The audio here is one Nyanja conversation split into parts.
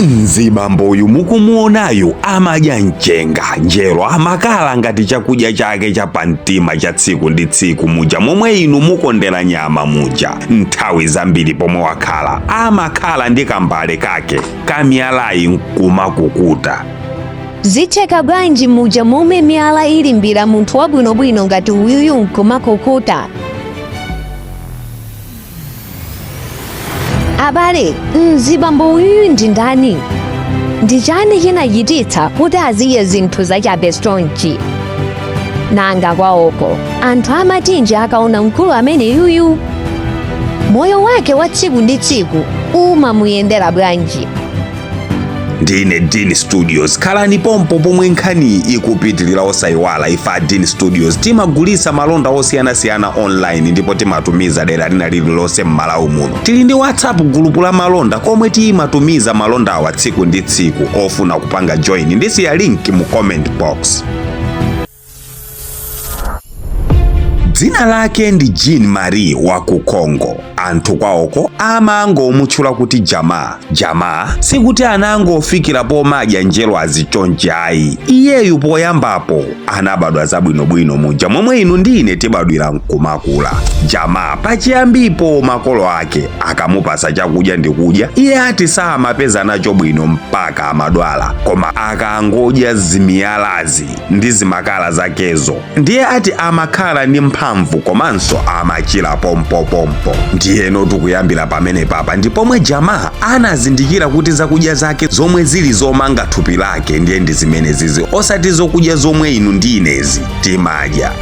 Mzibamboyu mukumuonayu amadya mchenga, njerwa, makala ngati chakudya chake cha pamtima cha tsiku ndi tsiku, muja momwe inu mukondera nyama muja. Nthawi zambiri pomwe wakhala amakhala ndi kambale kake kamiyalayi nkumakukuta. Zitheka bwanji muja momwe miyala ilimbira munthu wabwinobwino ngati uyuyu nkumakukuta? Abale, mzibambo uyuyu ndi ndani? Ndi chani chinachititsa kuti azidya zinthu zachabe chonchi? Nanga kwawoko anthu amatinji akaona mkulu ameneyuyu? Moyo wake wa tsiku ndi tsiku umamuyendera bwanji? Ndine Dean Studios, khalani pompo pomwe nkhaniyi ikupitilira. Osayiwala, ife a Dean Studios timagulitsa malonda osiyanasiyana online ndipo timatumiza dera lina lililonse m'Malawi muno. Tili ndi WhatsApp gulupu la malonda komwe timatumiza malondawa tsiku ndi tsiku. Ofuna kupanga join, ndisiya link mu comment box. Dzina lake ndi Jean Marie wa ku Congo. Anthu kwawoko amangomutchula kuti Jamaa. Jamaa sikuti anangofikira pomadya njerwazi chonchi ayi. Iyeyu poyambapo anabadwa zabwinobwino muja momwe inu ndi ine tibadwira nkumakula. Jamaa pachiyambipo makolo ake akamupasa chakudya ndi kudya, iye ati samapeza nacho bwino mpaka amadwala, koma akangodya zimiyalazi ndi zimakala zakezo ndiye ati amakhala ndi mphamvu komanso amachira pompopompo. Ndiyeno tikuyambira pamene papa ndi pomwe Jamaa anazindikira kuti zakudya zake zomwe zili zomanga thupi lake ndiye ndi zimene zizi, osati zokudya zomwe inu ndi inezi timadya.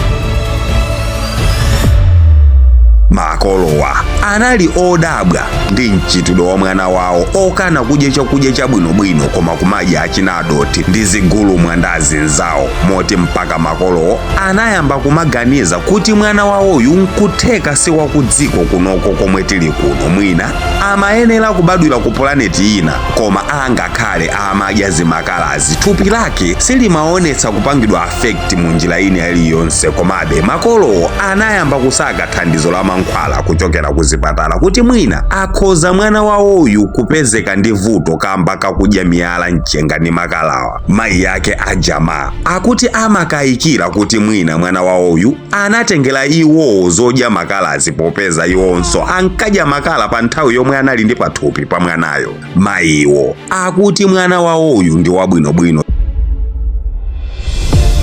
Makolowa anali odabwa ndi mchitidwe wa mwana wawo okana kudya chakudya chabwinobwino koma kumadya achinadothi ndi zigulumwa ndi azinzawo, moti mpaka makolowo anayamba kumaganiza kuti mwana wawoyu nkutheka si wakudziko kunoko komwe tili kuno, mwina amayenera kubadwira ku pulaneti ina. Koma angakhale amadya zimakalazi, thupi lake silimaonetsa kupangidwa affect mu njira ina iliyonse. Komabe makolowo anayamba kusaka thandizo la mankhwala kuchokera ku zipatala kuti mwina akhoza mwana wawoyu kupezeka ndi vuto kamba kakudya miyala, mchenga ndi makalawa. Mayi ake a Jamaa akuti amakayikira kuti mwina mwana wawoyu anatengera iwowo zodya makalazi, popeza iwonso ankadya makala pa nthawi yomwe anali ndi pathupi pa mwanayo. Mayiwo akuti mwana wawoyu ndi wabwinobwino,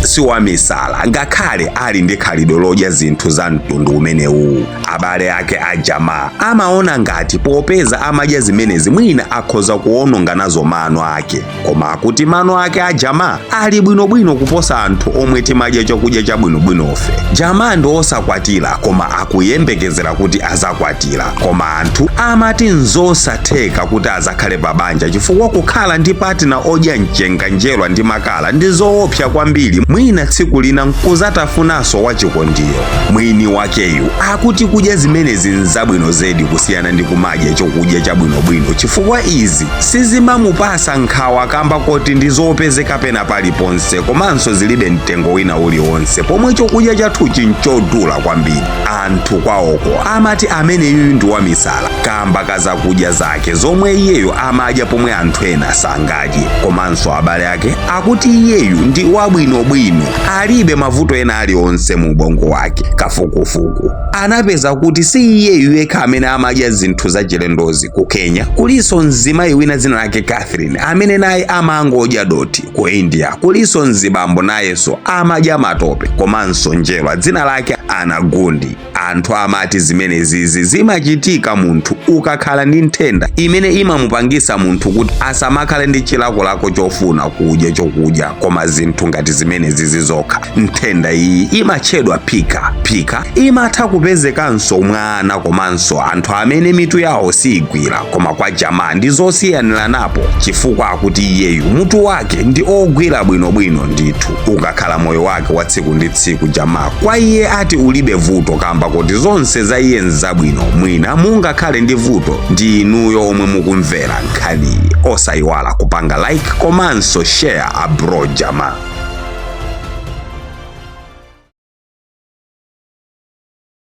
si wamisala, ngakhale ali ndi khalidwe lodya zinthu za mtundu umenewu. Abale ake a Jamaa amaona ngati popeza amadya zimenezi mwina akhoza kuwononga nazo mano ake, koma akuti mano ake a Jamaa ali bwinobwino kuposa anthu omwe timadya chakudya chabwinobwinofe. Jamaa ndi osakwatira koma akuyembekezera kuti azakwatira, koma anthu amati nzosatheka kuti azakhale pa banja chifukwa kukhala ndi partner odya mchenga, njerwa ndi makala ndi zoopsa kwambiri, mwina tsiku lina nkuzatafunanso wachikondiyo. Mwini wakeyu akuti kudya zimenezi nzabwino zedi kusiyana ndi kumadya chokudya chabwinobwino, chifukwa izi sizimamupasa nkhawa kamba koti ndi zopezeka pena paliponse komanso zilibe mtengo wina uliwonse, pomwe chokudya chathuchi nchodula kwambiri. Anthu kwawoko amati ameneyuyu ndi wamisala kamba ka zakudya zake zomwe iyeyo amadya pomwe anthu ena sangadye. Komanso abale ake akuti iyeyu ndi wabwinobwino, alibe mavuto ena aliwonse mu ubongo wake. Kafukufuku anapeza kuti si iyeyu yekha amene amadya zinthu zachilendozi. Ku Kenya kulinso mzimayi wina dzina lake Catherine amene naye amangodya dothi. Ku India kulinso mzibambo nayenso amadya matope komanso njerwa, dzina lake Anagundi. Anthu amati zimenezizi zimachitika munthu ukakhala ndi nthenda imene imamupangisa munthu kuti asamakhale ndi chilakolako chofuna kudya chokudya koma zinthu ngati zimenezizi zokha. Nthenda iyi imatchedwa pica. Pica imatha kupezekanso mwa ana komanso anthu amene mitu yawo siigwira, koma kwa Jamaa ndi zosiyaniranapo chifukwa akuti iyeyu mutu wake ndi ogwira bwinobwino ndithu. Ukakhala moyo wake wa tsiku ndi tsiku, Jamaa kwa iye ati ulibe vuto kamba kuti zonse za iye nzabwino. Mwina mungakhale ndi vuto ndi inuyo omwe mukumvera nkhaniyi. Osayiwala kupanga like komanso share abro Jamaa.